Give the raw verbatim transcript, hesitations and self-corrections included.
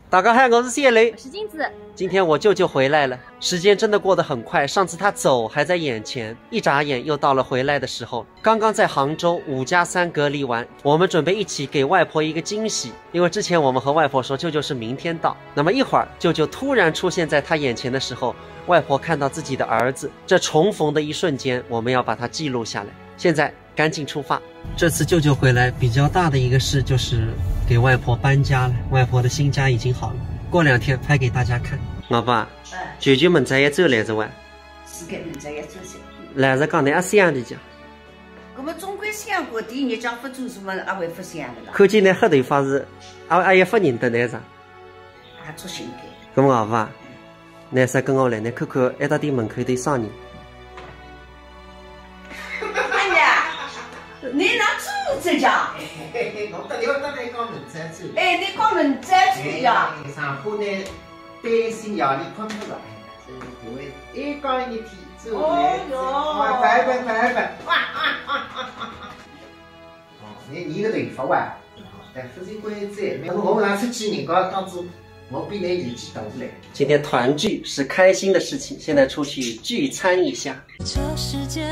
大家好，我是谢雷。我是镜子。今天我舅舅回来了，时间真的过得很快，上次他走还在眼前，一眨眼又到了回来的时候。刚刚在杭州五加三隔离完，我们准备一起给外婆一个惊喜，因为之前我们和外婆说舅舅是明天到，那么一会儿舅舅突然出现在他眼前的时候，外婆看到自己的儿子，这重逢的一瞬间，我们要把它记录下来。现在赶紧出发。这次舅舅回来比较大的一个事就是给外婆搬家了，外婆的新家已经好了，过两天拍给大家看。老爸，哎，舅舅明朝也走来着哇？是个明朝也走噻。老实讲，侬阿想的讲，那么总归想过，第一日讲勿做什么，阿会勿想的啦。看见侬黑头发是，阿阿也勿认得侬啥？啊，出新的。那么老爸，侬啥跟我来，侬看看埃搭店门口头啥人？哎呀，你哪做这家？我搭你搭侬讲明朝走。哎，你讲明朝去呀？哎，上铺呢，担心夜里困不着，所以就会一讲一天走来走。哦哟。拜拜拜拜。哦，你你个头发哇？哎，勿是关节，没我拿出去，人家当做我比侬年纪大嘞。今天团聚是开心的事情，现在出去聚餐一下。这世间